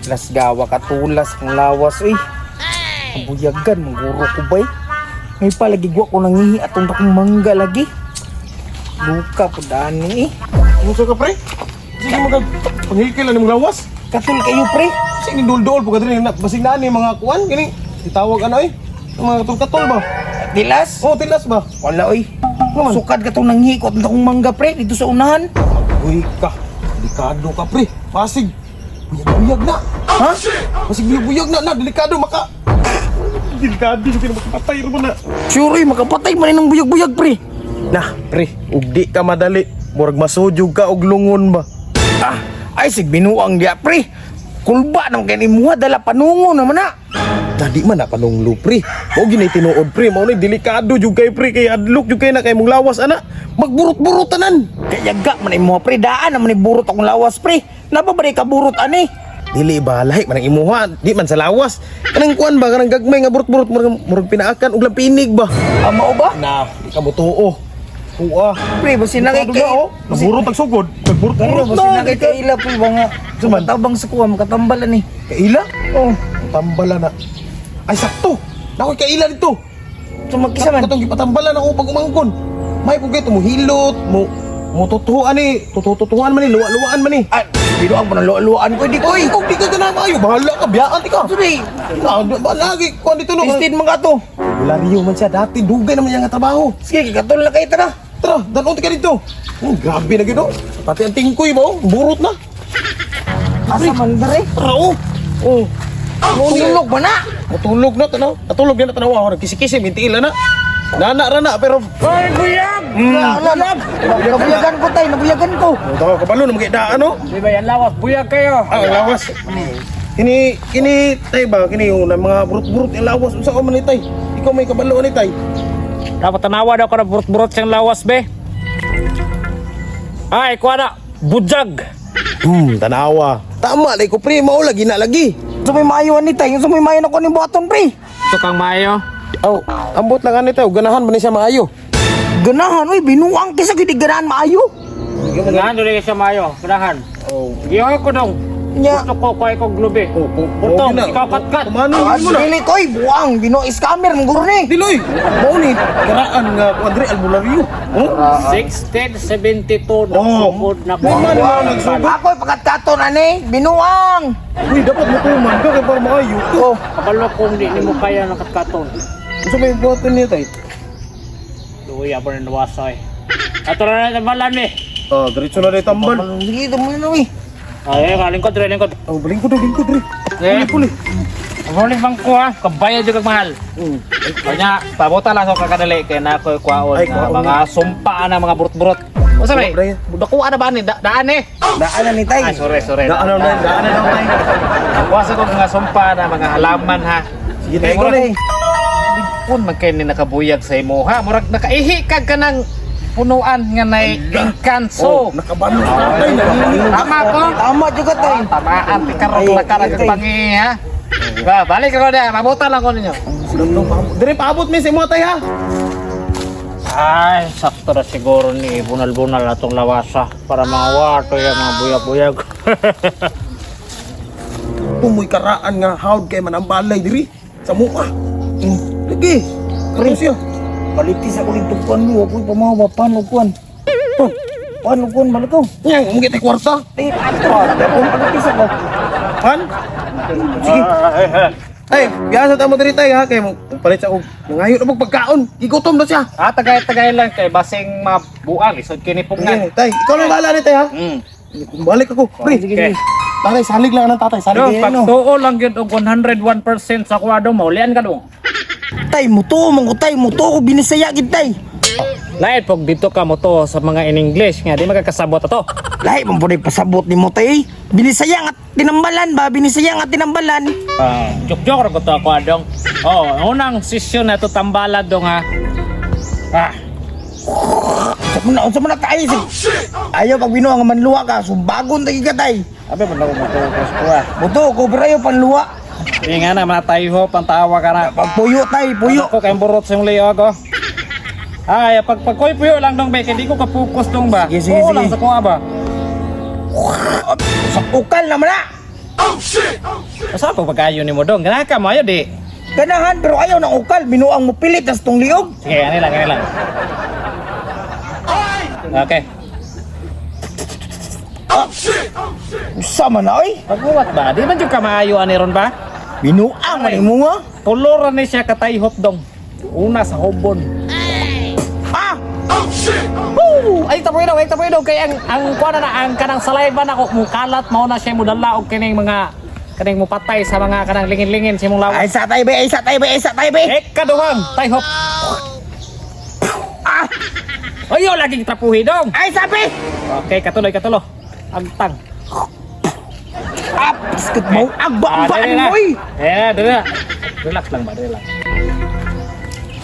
Lasgawa katulas ang lawas uy. Ang buyagan mangguro ko bay. May palagi gwa ko nangihi atong dakong mangga lagi. Luka po dani eh. Ano ka, pre? Sige mo kag panghilkil na nimong lawas. Katul kayo, pre. Sige ni dul-dul po ka diri na basig na ni mga kuan kini gitawag ano eh. Ang mga katol-katol ba? Tilas? Oh, tilas ba? Wala oy. Ano man? Sukad ka tong nanghihi ko atong dakong mangga, pre, dito sa unahan. Uy ka. Delikado ka, pre. Pasig. Buyag-buyag na. Ha? Pasig buyag-buyag na na delikado maka. Delikado yung makapatay ra man na. Sure, oy, makapatay man ng buyag-buyag, pre. Nah, pre, ug di ka madali. Murag masujog ka og lungon ba. Ah, ay sig binuang dia, pre. Kulba naman kay imuha dala panungo naman na. Dadi man na panunglo, pre. Mao ginay tinuod, pre, mao ni delikado jud kay pre kay adlok jud kay na kay mong lawas ana. Magburot-burot tanan. Kaya ga man imuha, pre, daan naman ni burot akong lawas, pre. Napa ba di ka burot ani? Dili ba lahi man ang imuha, di man sa lawas. Kanang kuan ba kanang gagmay nga burot-burot murag murag pinaakan og lampinig ba. Ah, mao ba? Na, di ka motuo. Tuwa. Pre, basin na kay Delikado na, oh. Naburot ang sugod. Pero Nagburot-burot basin na. na kay kaila pre ba nga. Suman. Tabang sa kuha makatambalan ni. Kaila? Oh, Tambala na. Ay sakto. Nakoy kaila dito. sumagkisa man. Katong gipatambalan ako pag umangkon. May pug kay tumuhilot, mo mo tutuan ni, tututuan man ni, luwa-luwaan man ni. Ah, binuang pa ng luwa-luwaan ko, di ko Oy, kung di ka ganahan maayo, bahala ka, biyaan ti ka. Sorry. Na, ba lagi kuan dito no. Tistin mga to. Wala riyo man siya dati, dugay naman niya nga trabaho. Sige, kikatol na kayo, tara. Tara, dalon ti ka dito. Oh, grabe na gid oh. Pati ang tingkoy ba oh, burot na. Asa man dere? Tara oh. Oh, Tulog ba na? matulog na tanaw. Natulog na tanaw ako, nagkisi-kisi mintiila na. Nana ra na pero Ay, buyag! Wala na. Nabuyagan ko tay, nabuyagan ko. oh, tawa kabalo na magidaan oh. Di ba yan lawas? Buyag kayo. Ah, ang lawas. Kini kini tay ba kini yung na mga burot-burot yung lawas unsa ka man ni tay? Ikaw may kabalo ni tay. Dapat tanawa daw ka na burot-burot siyang lawas, be. Ay, kuha na. Bujag. Tanawa. Tama lay ko pre, mao lagi na lagi. Sa may maayo ni tay, sa may maayo na ko ni buhaton, pre. Ito kang maayo. Oh, ambot lang ani tay, ganahan man ni siya maayo. Ganahan, oy, binuang kaysa gidi ganahan maayo. Ganahan doon siya maayo. Ganahan. Oh, Gihoy ko dong. Nya. Gusto ko kuha ko glubi. oh, Putong, ikaw katkat. Kumano Ah, mo na? dili koy, buang, bino scammer mong ni. Diloy, mao ni karaan nga ko Andre Albulario. Oh. 1672 Oh. nagsugod na ko. Di man na nagsugod. Ako'y pagkatkaton ani, binuang. Uy, dapat mutuman ka kay para maayo. Oh, Kabalo kung di nimo kaya ng katkaton. Unsa may buhaton niya tay? Luya pa rin nawasa eh. Ato na na tambalan eh. Ah, diretso na day tambal. sige, tumoy na uy. Ay, lingkod, re, lingkod. Oh, lingkod, lingkod, dre. Eh. Puli, puli. Ang bang ko ha, kabayad yung mahal. Kanya, pabuta lang sa kakadali kay na ako'y kwaon Ay, nga kwaon mga sumpa na mga burot-burot. Unsa may? Pre. Dakuha na ba ni? Daan eh. Daan na ni tay. Ay, sorry, sorry. Daan na, daan na daw tay. Kuha sa ko mga sumpa na mga halaman ha. Sige, Kay tay, murag tay. Kun man kay ni nakabuyag sa imo ha. Murag nakaihi kag kanang punuan nga nay engkanso. Oh, nakabalo sa tatay, nanginginig. Tama ko. Tama juga tay. Tamaan ti karon Ay, nakarag ay, tay. pangi ha. Ba, balik ako na, mabuta lang ko ninyo. Dire paabot mi sa imo tay ha. Ay, sakto na siguro ni bunal-bunal atong lawasa para mga wato yung mga buyag-buyag. Tumoy karaan nga hawd kay man ang balay diri sa mua. Lagi. Pre siya. Palitis ako dito kuan mo, ako'y pamawa paano kuan. Oh, paano kuan balik ko. Nya, mo kita kwarta. Eh, ato, palitis ako. Han? Sige. Ay, biasa ta mo diri tay ha kay mo palit sa og nangayo na pag pagkaon. Gigutom na siya. Ah, tagay-tagay lang kay basing mga buang lisod kini pugnan. Sige, tay, ikaw lang bahala ni tay ha. Balik ako. Pre. Okay. Tatay, salig lang ng tatay, salig. Do, Sige, no. pagtuo lang gyud og 101% sa kuha do, maulian ka do. Tay, muto man ko tay, muto ko binisaya gid tay. Lain pag dito ka mo to sa mga in English nga di magkakasabot ato. Lahi man pud pasabot ni mo tay. Binisaya nga tinambalan ba, binisaya nga tinambalan. Ah, joke-joke ra ko to ako adong. Oh, unang session na to tambala dong ha. Ah, Unsa man na tayo sig. Ayaw pag binuang nga manluwa ka, sumbagon tagi ka tay. Abe man ako mo to kuha. Muto ko pero ayaw panluwa. Di nga na mga tayo pantawa ka na. Pagpuyo tay, puyo. Ako kay burot sa imong liog oh. Ay, pag pagkoy puyo lang dong ba kay di ko ka-focus dong ba. Sige, sige, Oo sige. lang sa kuha ba. Sa ukal naman na. Asa pa pagkayo nimo dong? Ganahan ka mo ayo di. Ganahan pero ayaw ng ukal, binuang mo pilit tas tong liog. Sige, ani lang, ani lang. Okay. Usa man na oy. Pagbuwat ba? Di man jud ka maayo ani ron ba? Binuang man imo nga. Tulo ra ni siya katayhop dong. Una sa hobon. Ah! Woo! Ay tapoy daw kay ang kuan na ang kanang saliva nako mukalat mao na siya mudala og kining mga kaning mupatay sa mga kanang lingin-lingin sa imong lawas. Ay sa tay be, ay sa tay be, ay sa tay be. Eh kaduhang tayhop. Ah! Ayo lagi trapuhi dong. Ay sabi! Okay, katuloy katulo. Agtang. Ah, biskit mo. Agba-ambaan dali na. mo oy. Eh, dali na. Relax lang ba, relax.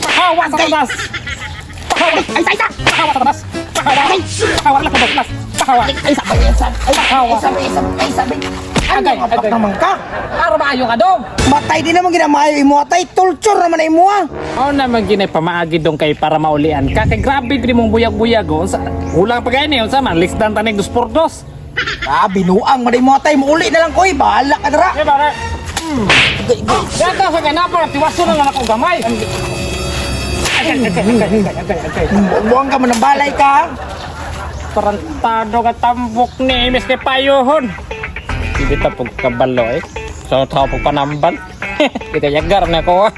Pahawa sa taas. Pahawa. Ay sa isa. Pahawa sa taas. Pahawa. Pahawa lang sa taas. Pahawa. Ay sa ay sa ay Pahawa. sa ay sa ay sa. Agay, Ano agay. ka naman ka? Para maayo ka dong. Matay di naman ginamayo imo atay, torture naman na imo ah. Mao naman ginay pamaagi dong kay para maulian ka. Kay grabe gid mong buyag-buyag oh. Unsa kulang pa gani unsa man less than tanig dos por dos. Ah, binuang man imo atay, muuli na lang ko oy, bahala ka dira. Eh bare. Dato sa kanapa tiwaso na lang ako gamay. Agay, agay, agay, agay, agay, agay. Buang ka man ng balay ka. Tarantado ka tambok ni Miss kay payohon. Hindi ta pag kabalo eh. So tao pag panambal. Kita yagar na ko. Ah.